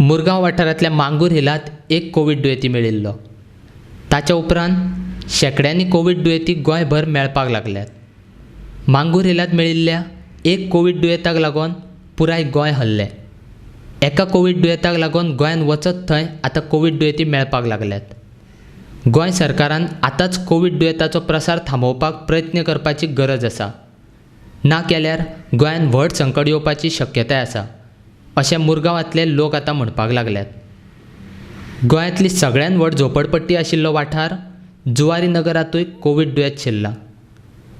मुरगांव वाठारांतल्या मांगूर हिलांत एक कोवीड दुयेंती मेळिल्लो. ताच्या उपरांत शेंकड्यांनी कोवीड दुयेंती गोंयभर मेळपाक लागल्यात. मांगूर हिलांत मेळिल्ल्या एक कोवीड दुयेंताक लागून पुराय गोंय हल्लें. एका कोवीड दुयेंताक लागून गोंयांत वचत थंय आतां कोवीड दुयेंती मेळपाक लागल्यात. गोंय सरकारान आतांच कोवीड दुयेंताचो प्रसार थांबोवपाक प्रयत्न करपाची गरज आसा. ना केल्यार गोंयांत व्हड संकट येवपाची शक्यताय आसा, अशें मुरगांवांतले लोक आतां म्हणपाक लागल्यात. गोंयांतली सगळ्यांत व्हड झोपडपट्टी आशिल्लो वाठार जुवारी नगरांतूय कोवीड दुयेंत शिरलां.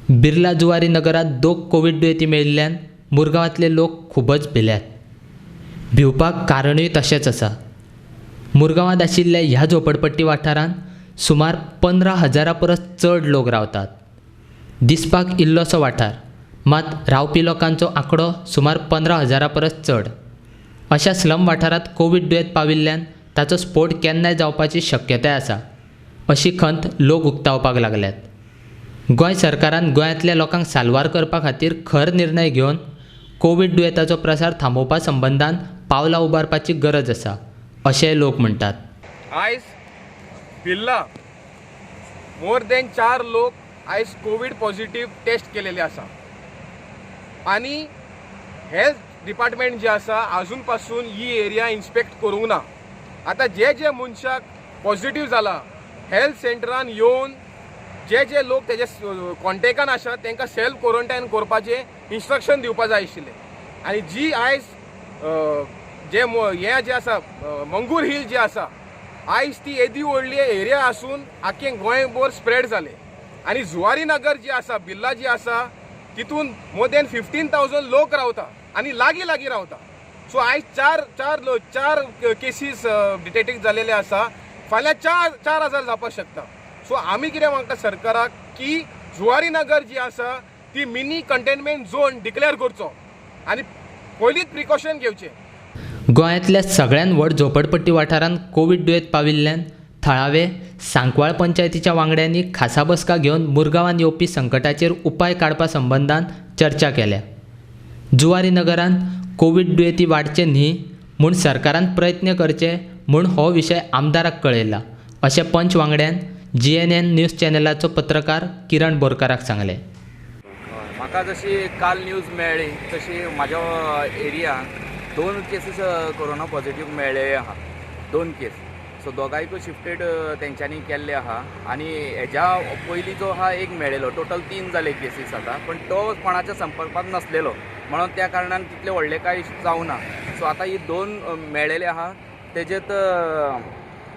बिर्ला जुवारी नगरांत दोग कोवीड दुयेंती मेळिल्ल्यान मुरगांवांतले लोक खुबच भिल्यात. भिवपाक कारणूय तशेंच आसा. मुरगांवांत आशिल्ल्या ह्या झोपडपट्टी वाठारांत सुमार 15,000 परस चड लोक रावतात. दिसपाक इल्लोसो वाठार, मात रावपी लोकांचो आंकडो सुमार 15,000 परस चड. अशा स्लम वाठारांत कोवीड दुयेंत पाविल्ल्यान ताचो स्फोट केन्नाय जावपाची शक्यताय आसा, अशी खंत लोक उक्तावपाक लागल्यात. गोंय सरकारान गोंयांतल्या लोकांक साल्वार करपा खातीर खर निर्णय घेवन कोवीड दुयेंताचो प्रसार थांबोवपा संबंदान पावलां उबारपाची गरज आसा, अशेंय लोक म्हणटात. आयज बिर्ला मोर दॅन चार लोक आयज कोवीड पॉझिटीव टेस्ट केलेले आसा आनी हेल्थ डिपार्टमेंट जे आसा आजून पासून ही एरिया इन्स्पेक्ट करूंक ना. आतां जे जे मनशाक पॉझिटीव जाला, हेल्थ सेंटरान येवन जे जे लोक तेजे कॉन्टेक्टान आसा तांकां सेल्फ क्वॉरंटायन करपाचें इन्स्ट्रक्शन दिवपा जाय आशिल्लें. आनी जी आयज जे हें जें आसा, मंगूर हिल जे आसा, आयज ती येदी व्हडली एरिया आसून आख्खें गोंयभर स्प्रेड जालें. आनी जुवारी नगर जी आसा, बिर्ला जी आसा, तितून मोर दॅन 15,000 लोक रावता आनी लागीं लागीं रावता. सो आयज चार चार चार केसीस डिटेक्ट जालेले आसा, फाल्यां 4,000 जावपाक शकता. सो आमी कितें मागता सरकाराक की जुवारी नगर जी आसा ती मिनी कंटेनमेंट झोन डिक्लेअर करचो आनी पयलींच प्रिकॉशन घेवचें. गोंयांतल्या सगळ्यांत व्हड झोपडपट्टी वाठारांत कोवीड दुयेंत पाविल्ल्यान थळावे सांकवाळ पंचायतीच्या वांगड्यांनी खासा बसका घेवन मुरगांवांत येवपी संकटाचेर उपाय काडपा संबंदान चर्चा केल्या. जुवारी नगरांत कोवीड दुयेंती वाडचे न्ही म्हूण सरकारान प्रयत्न करचे म्हूण हो विशय आमदाराक कळयला, अशें पंच वांगड्यान जीएनएन न्यूज चॅनलाचो पत्रकार किरण बोरकाराक सांगलें. म्हाका जशी काल न्यूज मेळ्ळी तशी म्हाज्या एरियान दोन केसीस कोरोना पॉझिटीव मेळ्ळे आहा, दोन केस. सो दोगांयकूय शिफ्टेड तेंच्यांनी केल्ले आहा आनी हेज्या पयलीं जो आहा एक मेळ्ळेलो, टोटल तीन जाले केसीस आतां. पण तो कोणाच्या संपर्कात नासलेलो म्हणून त्या कारणान तितले व्हडले कांय जावना. सो आतां ही दोन मेळ्ळेले आहा, तेजेत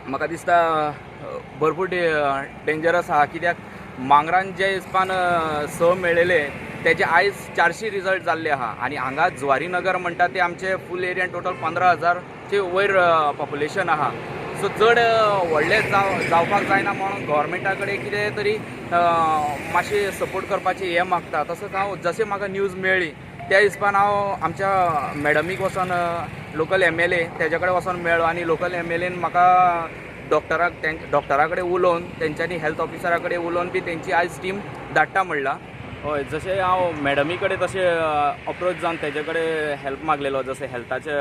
म्हाका दिसता भरपूर डेंजरस आहा, कित्याक मांगरान जे हिसपान स मेळ्ळेले तेजे आयज 400 रिजल्ट जाल्ले आहा आनी हांगा जुवारी नगर म्हणटा ते आमचे फूल एरियान टोटल 15,000चे वयर पॉप्युलेशन आहा. सो चड व्हडलें जावपाक जायना म्हणून गोवोरमेंटा कडेन कितें तरी मातशें सपोर्ट करपाचें हें मागता. तसोच हांव जशें म्हाका न्यूज मेळ्ळी त्या हिसपान हांव आमच्या मॅडमीक वचोन, लोकल एमएलए तेजे कडेन वचोन मेळ्ळो आनी लोकल एमएलएन म्हाका डॉक्टराक डॉक्टरा कडेन उलोवन, तेंच्यांनी हेल्थ ऑफिसरा कडेन उलोवन बी तेंची आयज टीम धाडटा म्हणलां. हय, जशें हांव मॅडमी कडेन तशें अप्रोच जावन तेजे कडेन हेल्प मागलेलो, जशें हेल्थाचे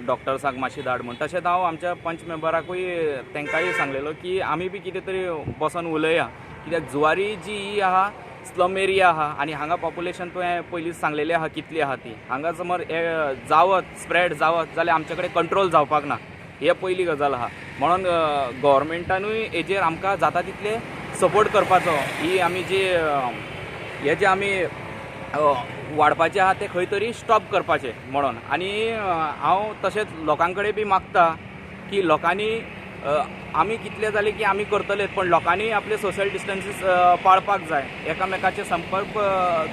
डॉक्टर्सांक मातशें धाड म्हूण, तशेंच हांव आमच्या पंच मेंबराकूय तेंकांय सांगलेलो की आमी बी कितें तरी बसोन उलया, कित्याक जुवारी जी ही आहा स्लम एरिया आहा आनी हांगा पॉप्युलेशन तुवें पयलींच सांगलेलें आहा कितली आहा ती. हांगा समज जावत स्प्रेड जावत जाल्यार आमचे कडेन कंट्रोल जावपाक ना, हे पयली गजाल आहा. म्हणून गोवोरमेंटानूय हेजेर आमकां जाता तितले सपोर्ट करपाचो. ही आमी जी हे जे आमी वाडपाचें आहा तें खंय तरी स्टॉप करपाचें म्हणून. आनी हांव तशेंच लोकां कडेन बी मागता की लोकांनी आमी कितले जाले की आमी करतलेच, पण लोकांनी आपले सोशल डिस्टन्सीस पाळपाक जाय, एकामेकाचे संपर्क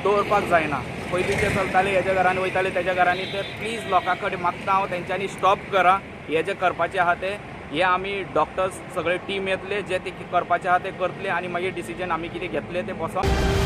दवरपाक जायना. पयलीं जे चलताले हेज्या घरांनी वयताले तेज्या घरांनी, ते प्लीज लोकां कडेन मागता हांव, तेंच्यांनी स्टॉप करा हे जे करपाचें आहा ते. हे आमी डॉक्टर्स सगळे टीम येतले, जे ते करपाचें आहा ते करतले आनी मागीर डिसिजन आमी कितें घेतले ते बसोन.